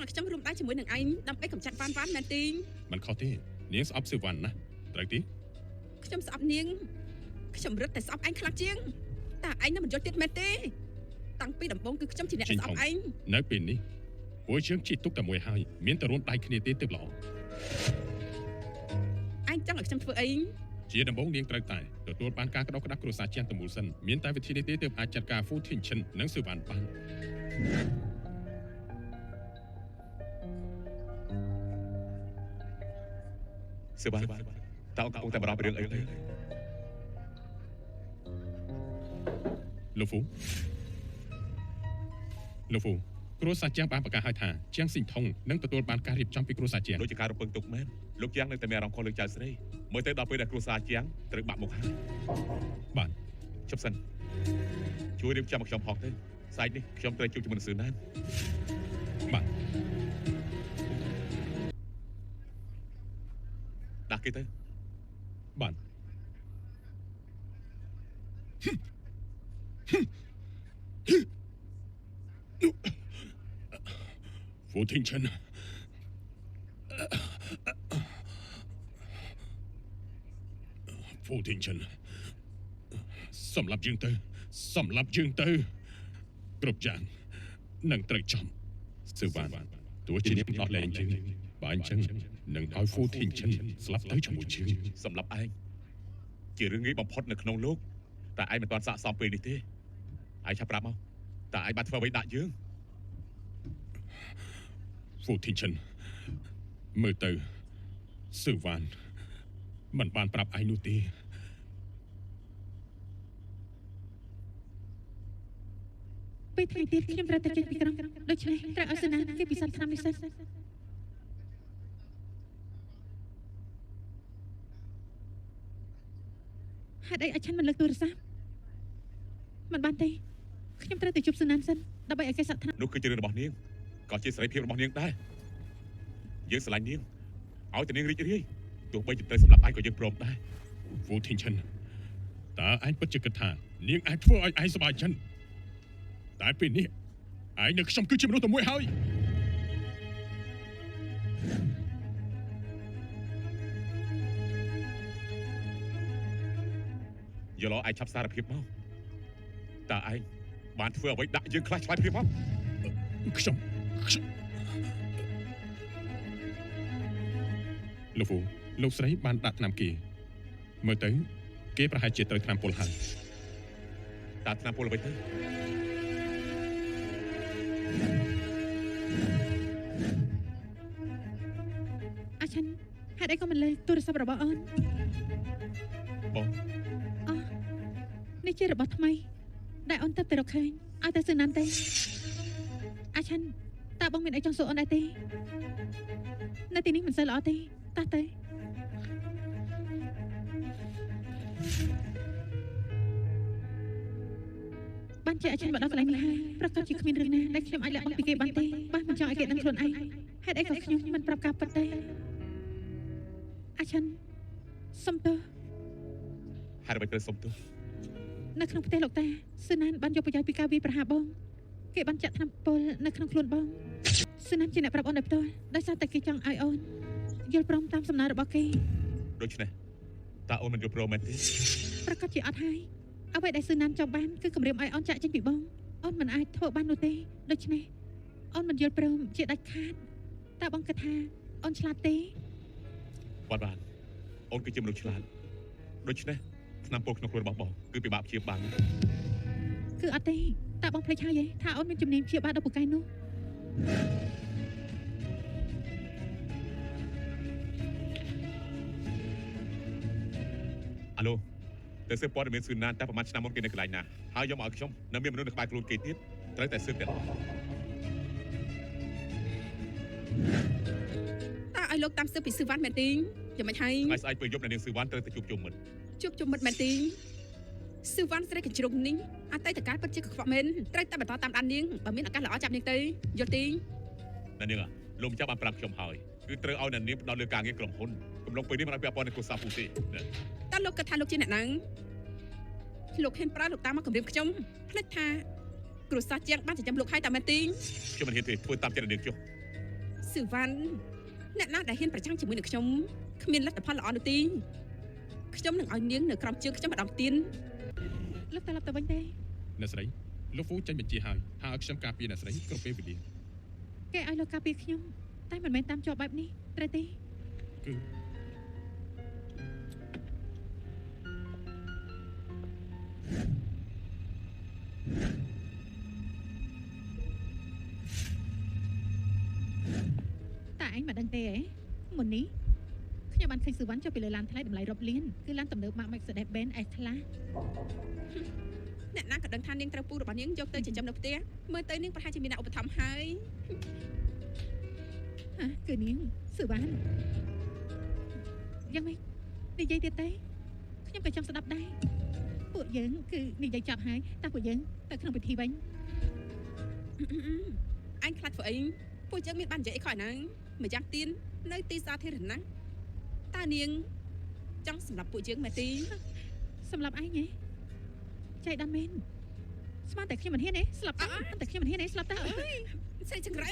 ឲ្យខ្ញុំរួមដៃជាមួយនឹងឯងដើម្បីកម្ចាត់វ៉ាន់វ៉ាន់មែនទេ មិនខុសទេនាងស្អប់សឺវ៉ាន់ណាត្រូវទេ ខ្ញុំស្អប់នាងខ្ញុំរឹតតែស្អប់ឯងខ្លាំងជាងតើឯងនៅមិនយល់ទៀតមែនទេតាំងពីដំបូងគឺខ្ញុំជាអ្នកដែលស្អប់ឯង នៅពេលនេះពួកយើងជិះទុកតែមួយហើយមានតែរួមដៃគ្នាទេទើបល្អ ឯងចង់ឲ្យខ្ញុំធ្វើអី ជាដំបូងនាងត្រូវតែទទួលបានការក្តោបក្តាប់គ្រួសារជាងតមូលសិនមានតែវិធីនេះទេទើបអាចចាត់ការ Fu Tingchen និងសឺវ៉ាន់បាន សឺបានតើអូនកំពុងតែបារម្ភពីរឿងអីទៅ លោកហ្វូលោកហ្វូគ្រួសារជាងបានប្រកាសឲ្យថាជាងស៊ីងថុងនឹងទទួលបានការរៀបចំពីគ្រួសារជាង ដូចជាការរំពឹងទុកមែនលោកជាងនៅតែមានអារម្មណ៍ខុសលើចៅស្រីមើលទៅដល់ពេលដែលគ្រួសារជាងត្រូវបាក់មុខហើយ បាទ ជប់សិនជួយរៀបចំឲ្យខ្ញុំផងទៅស្អែកនេះខ្ញុំត្រូវជួបជាមួយនឹងសឺណាន បាទ ដាក់គេទៅ បាទហ្វូធីងឈិនហ្វូធីងឈិនសម្រាប់យើងទៅសម្រាប់យើងទៅគ្រប់យ៉ាងនឹងត្រូវចំសឺវ៉ានទោះជានាងដោះលែងយើងបើអញ្ចឹងនឹងឲ្យហ្វូធីងឈិនស្លាប់ទៅជាមួយយើង សម្រាប់ឯងជារឿងងាយបំផុតនៅក្នុងលោកតែឯងមិនទាន់ស័ក្តិសមពេលនេះទេឯងឆាប់ប្រាប់មកតើឯងបានធ្វើអ្វីដាក់យើង ហ្វូធីងឈិនមើលទៅសឺវ៉ានមិនបានប្រាប់ឯងនោះទេ ពេលថ្ងៃទៀតខ្ញុំត្រូវតែចេញពីក្រុងដូច្នេះត្រូវឲ្យសេនាគេពិសាថ្នាំនេះសិនហេតុអីអាឆាន់មិនលើកទូរស័ព្ទមិនបានទេខ្ញុំត្រូវតែជួបសេនាសិនដើម្បីឲ្យគេសាក់ថ្នាំ នោះគឺជារឿងរបស់នាងក៏ជាសេរីភាពរបស់នាងដែរយើងស្រឡាញ់នាងឲ្យតែនាងរីករាយទោះបីជាត្រូវសម្រាប់ឯងក៏យើងព្រមដែរ ហ្វូធីងឈិនតើឯងពិតជាគិតថានាងអាចធ្វើឲ្យឯងសប្បាយចិត្តតែពេលនេះឯងនៅខ្ញុំគឺជាមនុស្សតែមួយហើយ យល់អឯងឆាប់សារភាពមកតើឯងបានធ្វើអ្វីដាក់យើងខ្លះឆ្លើយព្រាមមក ខ្ញុំខ្ញុំលោកហ្វូលោកស្រីបានដាក់ថ្នាំគេមើលទៅគេប្រហែលជាត្រូវថ្នាំពុលហើយ តើថ្នាំពុលអ្វីទៅ អាឆាន់ហេតុអីក៏មិនលើកទូរស័ព្ទរបស់អូន បង អូនេះជារបស់ថ្មីដែលអូនទៅតែរកឃើញឲ្យតែសេនាទេអាឆាន់តើបងមានអីចង់សួរអូនដែរទេនៅទីនេះមិនសូវល្អទេតោះទៅ បានជាអាចិនមកដល់កន្លែងនេះហើយប្រកាសជាគ្មានរឿងណាដែលខ្ញុំអាចលាក់បាំងពីគេបានទេបើមិនចង់ឲ្យគេដឹងខ្លួនឯងហេតុអីក៏ខ្ញុំមិនប្រាប់ការពិតទេអាចិនសុំទោស ហេតុអ្វីត្រូវសុំទោស នៅក្នុងផ្ទះលោកតាសឺណានបានយកប្រយោជន៍ពីការវាយប្រហារបងគេបានចាក់ថ្នាំពុលនៅក្នុងខ្លួនបងសឺណានជាអ្នកប្រាប់អូនដោយផ្ទាល់ដោយសារតែគេចង់ឲ្យអូនយល់ព្រមតាមសំណើរបស់គេ ដូច្នេះតើអូនមិនយល់ព្រមមែនទេ ប្រកាសជាអត់ហើយអ្វីដែលសឺណានចង់បានគឺគម្រាមឲ្យអូនចាក់ចេញពីបងអូនមិនអាចធ្វើបាននោះទេដូច្នេះអូនមិនយល់ព្រមជាដាច់ខាតតើបងគិតថាអូនឆ្លាតទេ បាទបានអូនគឺជាមនុស្សឆ្លាតដូច្នេះថ្នាំពុលក្នុងខ្លួនរបស់បងគឺពិបាកព្យាបាល គឺអត់ទេតើបងភ្លេចហើយទេថាអូនមានជំនាញព្យាបាលដល់ពូកែនោះ អាឡូទៅស៊ើបព័ត៌មានស៊ឺណានតែប្រហែលឆ្នាំមុនគេនៅកន្លែងណាហើយយកមកឲ្យខ្ញុំនៅមានមនុស្សនៅក្បែរខ្លួនគេទៀតត្រូវតែស៊ើបទាំងអស់ តើឲ្យលោកតាមស៊ើបពីស៊ឺវ៉ាន់មែនទេយ៉ាងម៉េចហើយ ថ្ងៃស្អែកពេលយប់នៅនាងស៊ឺវ៉ាន់ត្រូវតែជួបជុំមិត្ត ជួបជុំមិត្តមែនទេស៊ឺវ៉ាន់ស្រីកញ្ជ្រុងនេះអតីតកាលពិតជាកខ្វក់មែនត្រូវតែបន្តតាមដាននាងបើមានឱកាសល្អចាប់នាងទៅយល់ទេ ណានាងលោកម្ចាស់បានប្រាប់ខ្ញុំហើយគឺត្រូវឲ្យណានាងផ្ដោតលើការងារក្រុមហ៊ុនកំឡុងពេលនេះមិនឲ្យពាក់ព័ន្ធនឹងគ្រួសារពូទេណា តើលោកគិតថាលោកជាអ្នកណាលោកហ៊ានប្រើលោកតាមមកគម្រាមខ្ញុំភ្លេចថាគ្រួសារជាងបានចិញ្ចឹមលោកហើយតែមែនទេ ខ្ញុំមិនហ៊ានទេធ្វើតាមចិត្តនាងចុះ ស៊ឺវ៉ាន់អ្នកណាដែលហ៊ានប្រឆាំងជាមួយនឹងខ្ញុំគ្មានលទ្ធផលល្អនោះទេខ្ញុំនឹងឲ្យនាងនៅក្រោមជើងខ្ញុំម្ដងទៀត លោកត្រឡប់ទៅវិញទេ អ្នកស្រីលោកហ្វូចេញបញ្ជាហើយថាឲ្យខ្ញុំការពារអ្នកស្រីគ្រប់ពេលវេលា គេឲ្យលោកការពារខ្ញុំតែមិនមែនតាមជាប់បែបនេះត្រូវទេ គឺ តែឯងមិនដឹងទេហ៎មុននេះខ្ញុំបានឃើញស៊ឺវ៉ាន់ចុះពីលើឡានថ្លៃតម្លៃរាប់លានគឺឡានទំនើបម៉ាក Mercedes-Benz S Class អ្នកណាក៏ដឹងថានាងត្រូវពូរបស់នាងយកទៅចិញ្ចឹមនៅផ្ទះមើលទៅនាងប្រហែលជាមានអ្នកឧបត្ថម្ភហើយ ហាគឺនាងស៊ឺវ៉ាន់យ៉ាងម៉េចនិយាយទៀតទេខ្ញុំក៏ចង់ស្ដាប់ដែរពួកយើងគឺនិយាយចាប់ហើយតែពួកយើងទៅក្នុងពិធីវិញ អញខ្លាចធ្វើអីពួកយើងមានបាននិយាយអីខុសហ្នឹងម្យ៉ាងទៀតនៅទីសាធារណៈតើនាងចង់សម្រាប់ពួកយើងមែនទេ សម្រាប់ឯងហ៎ចៃដន្យមែនស្មានតែខ្ញុំមិនហ៊ានទេស្លាប់ទៅតែខ្ញុំមិនហ៊ានទេស្លាប់ទៅ ស្រីចង្រៃ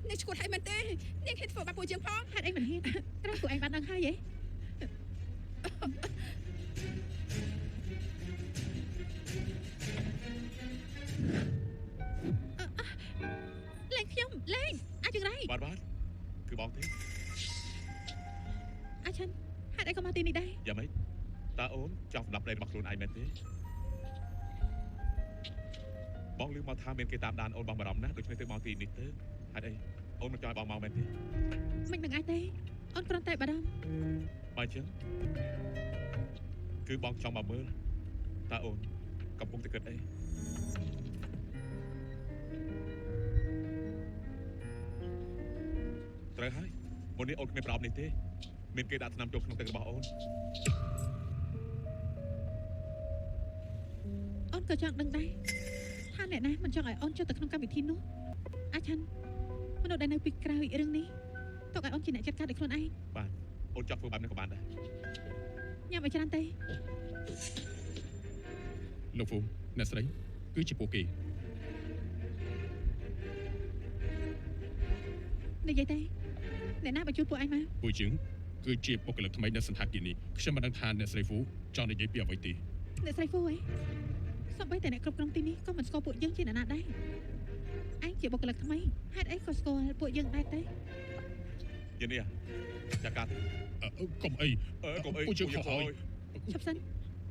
នាងឈួតឲ្យមែនទេនាងហ៊ានធ្វើបាបពួកយើងផង ហេតុអីមិនហ៊ានត្រូវពួកឯងបានដឹងហើយហ៎លែងខ្ញុំលែងអាចង្រៃ បាទបាទគឺបងទេ អាឆាន់ហេតុអីក៏មកទីនេះដែរ យ៉ាងម៉េចតើអូនចង់សម្លាប់ប្តីរបស់ខ្លួនឯងមែនទេបងឮមកថាមានគេតាមដានអូនបងបារម្ភណាស់ដូច្នេះទើបមកទីនេះទៅហេតុអីអូនមិនចង់ឲ្យបងមកមែនទេ មិននឹងអាចទេអូនគ្រាន់តែបារម្ភ បើអញ្ចឹងគឺបងចង់មកមើលតើអូនកំពុងតែគិតអីត្រូវហើយមុននេះអូនគ្មានប្រអប់នេះទេមានគេដាក់ថ្នាំចូលក្នុងទឹករបស់អូន អូនក៏ចង់ដឹងដែរថាអ្នកណាមិនចង់ឲ្យអូនចូលទៅក្នុងកម្មវិធីនោះអាឆាន់មនុស្សដែលនៅពីក្រោយរឿងនេះទុកឲ្យអូនជាអ្នកចាត់ការដោយខ្លួនឯង អូនចង់ធ្វើបែបនេះក៏បានដែរ ញ៉ាំឲ្យច្រើនទេ លោកហ្វូអ្នកស្រីគឺជាពួកគេ និយាយទេអ្នកណាបញ្ជូនពួកឯងមក ពួកយើងគឺជាបុគ្គលិកថ្មីនៅសន្តាគារនេះខ្ញុំមិនដឹងថាអ្នកស្រីហ្វូចង់និយាយពីអ្វីទេ អ្នកស្រីហ្វូឯងសូម្បីតែអ្នកគ្រប់គ្រងទីនេះក៏មិនស្គាល់ពួកយើងជាអ្នកណាដែរឯងជាបុគ្គលិកថ្មីហេតុអីក៏ស្គាល់ពួកយើងដែរទេ យានេះចាកាត់ កុំអី កុំអី ពួកយើងខុសហើយ ឈប់សិន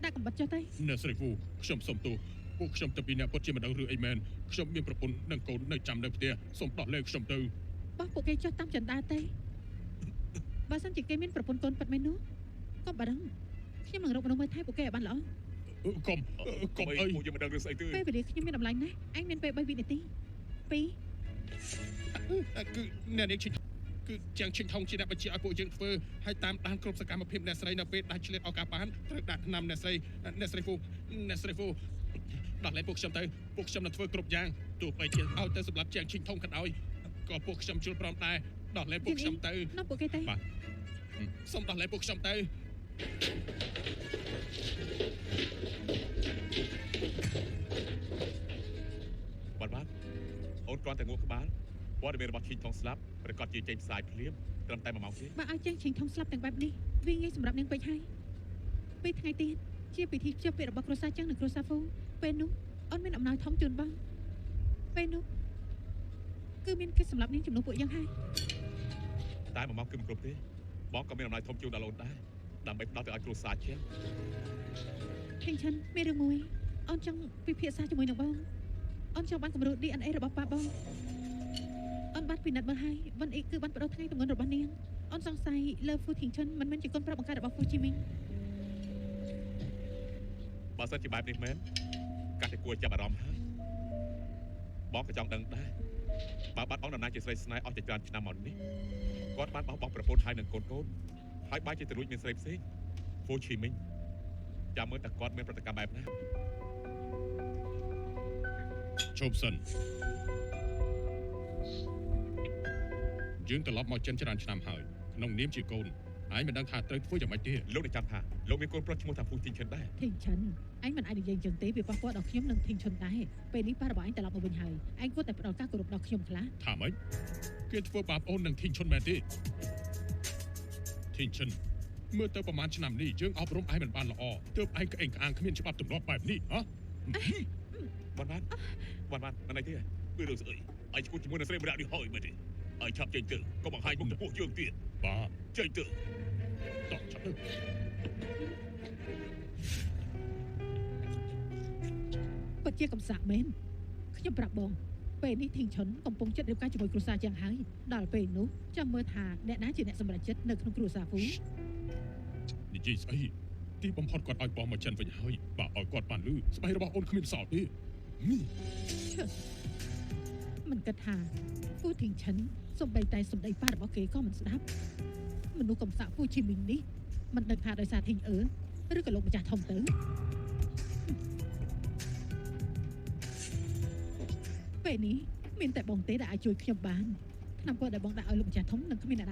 ដាក់កំបិតចុះទៅ អ្នកស្រីហ្វូខ្ញុំសុំទោសពួកខ្ញុំទៅពីអ្នកពិតជាមិនដឹងរឿងអីមែនខ្ញុំមានប្រពន្ធនិងកូននៅចាំនៅផ្ទះសូមដោះលែងខ្ញុំទៅ បោះពួកគេចុះតាមចន្ទាទេបើសិនជាគេមានប្រពន្ធកូនពិតមែននោះកុំបារម្ភខ្ញុំនឹងរកមនុស្សមើលថែពួកគេឲ្យបានល្អ កុំកុំអី ពួកយើងមិនដឹងរឿងស្អីទេ ពេលវេលាខ្ញុំមានតម្លៃណាស់ឯងមានពេល3វិនាទី2 គឺអ្នកនាងឈិញគឺជាងឈិញថងជាអ្នកបញ្ជាឲ្យពួកយើងធ្វើហើយតាមដានគ្រប់សកម្មភាពអ្នកស្រីនៅពេលដាច់ឆ្លៀតឱកាសបានត្រូវដាក់ថ្នាំអ្នកស្រីអ្នកស្រីហ្វូអ្នកស្រីហ្វូដោះលែងពួកខ្ញុំទៅពួកខ្ញុំនឹងធ្វើគ្រប់យ៉ាងទោះបីជាឲ្យទៅសម្រាប់ជាងឈិញថងក៏ដោយក៏ពួកខ្ញុំជល់ព្រមដែរដោះលែងពួកខ្ញុំទៅ នាំពួកគេទៅ បាទសូមដោះលែងពួកខ្ញុំទៅ បាទបាទអូនគ្រាន់តែងក់ក្បាលព័ត៌មានរបស់ឈីងថងស្លាប់ប្រកាសជាចេញផ្សាយភ្លាមត្រឹមតែ1ម៉ោងទេ បើឲ្យជាងឈិងថងស្លាប់ទាំងបែបនេះវាងាយសម្រាប់នាងពេកហើយពេលថ្ងៃទៀតជាពិធីភ្ជាប់ពាក្យរបស់គ្រួសារចឹងនិងគ្រួសារហ្វូពេលនោះអូនមានអំណោយធំជូនបងពេលនោះគឺមានគេសម្លាប់នាងជំនួសពួកយើងហើយ តែ1ម៉ោងគឺមិនគ្រប់ទេបងក៏មានអំណោយធំជូនដល់អូនដែរដើម្បីផ្ដល់ទៅឲ្យគ្រួសារជាង ឈិងឆិនមានរឿងមួយអូនចង់ពិភាក្សាជាមួយនឹងបងអូនចង់បានគំរូ DNA របស់ប៉ាបងអូនបានពិនិត្យមើលហើយវ៉ាន់អ៊ីគឺបានបដូរថ្ងៃទម្ងន់របស់នាងអូនសង្ស័យលើហ្វូធីងឈិនមិនមែនជាកូនប្រុសបង្កើតរបស់ហ្វូជីមីង បើសិនជាបែបនេះមែនកាត់តែគួរចាប់អារម្មណ៍ហើយបងក៏ចង់ដឹងដែរបើបាត់បង់តំណែងជាស្រីស្នេហ៍អស់ជាច្រើនឆ្នាំមកនេះគាត់បានបោះបង់ប្រពន្ធហើយនឹងកូនកូនហើយបែរជាទៅរួចមានស្រីផ្សេងហ្វូឈីមីងចាំមើលតើគាត់មានប្រតិកម្មបែបណា ឈប់សិនយើងត្រឡប់មកចិនច្រើនឆ្នាំហើយក្នុងនាមជាកូនឯងមិនដឹងថាត្រូវធ្វើយ៉ាងម៉េចទេ លោកនឹងចាំថាលោកមានកូនប្រុសឈ្មោះថាហ្វូជីងឈិនដែរ ធីងឆិន ឯងមិនអាចនិយាយអញ្ចឹងទេវាប៉ះពាល់ដល់ខ្ញុំនិងធីងឈុនដែរពេលនេះប៉ារបស់ឯងត្រឡប់មកវិញហើយឯងគួរតែផ្ដល់ការគោរពដល់ខ្ញុំខ្លះ ថាម៉េចគេធ្វើបាបអូននឹងធីងឈុនមែនទេធីងឈុនមើលទៅប្រហែលឆ្នាំនេះយើងអប់រំឯងមិនបានល្អទើបឯងក្អេងក្អាងគ្មានច្បាប់ទម្លាប់បែបនេះហ៎ វ៉ាន់វ៉ាន់វ៉ាន់វ៉ាន់មិនអីទេ គឺរឿងស្អីឯងឈួតជាមួយនឹងស្រីម្នាក់នេះហើយមែនទេឯងឆាប់ចេញទៅកុំបង្ហាញមុខទៅពួកយើងទៀត បាទ ចេញទៅ តោះឆាប់ទៅ ពិតជាកំសាកមែនខ្ញុំប្រាប់បងពេលនេះធីងឈុនកំពុងចិត្តរៀបការជាមួយគ្រួសារយ៉ាងហើយដល់ពេលនោះចាំមើលថាអ្នកណាជាអ្នកសម្រេចចិត្តនៅក្នុងគ្រួសារហ្វូ និយាយស្អីទីបំផុតគាត់ឲ្យបងមកចិនវិញហើយបើឲ្យគាត់បានលឺស្បែករបស់អូនគ្មានសល់ទេនេះ មិនគិតថាហ្វូធីងឈិនសំបីតែសម្ដីប៉ារបស់គេក៏មិនស្ដាប់មនុស្សកំសាកហ្វូឈីមីងនេះមិនដឹងថាដោយសារធីងអឺឬក៏លោកម្ចាស់ធំទៅពេលនេះមានតែបងទេដែលអាចជួយខ្ញុំបានឆ្នាំគាត់ដែលបងដាក់ឲ្យលោកម្ចាស់ធំនឹងគ្មានអ្នកណា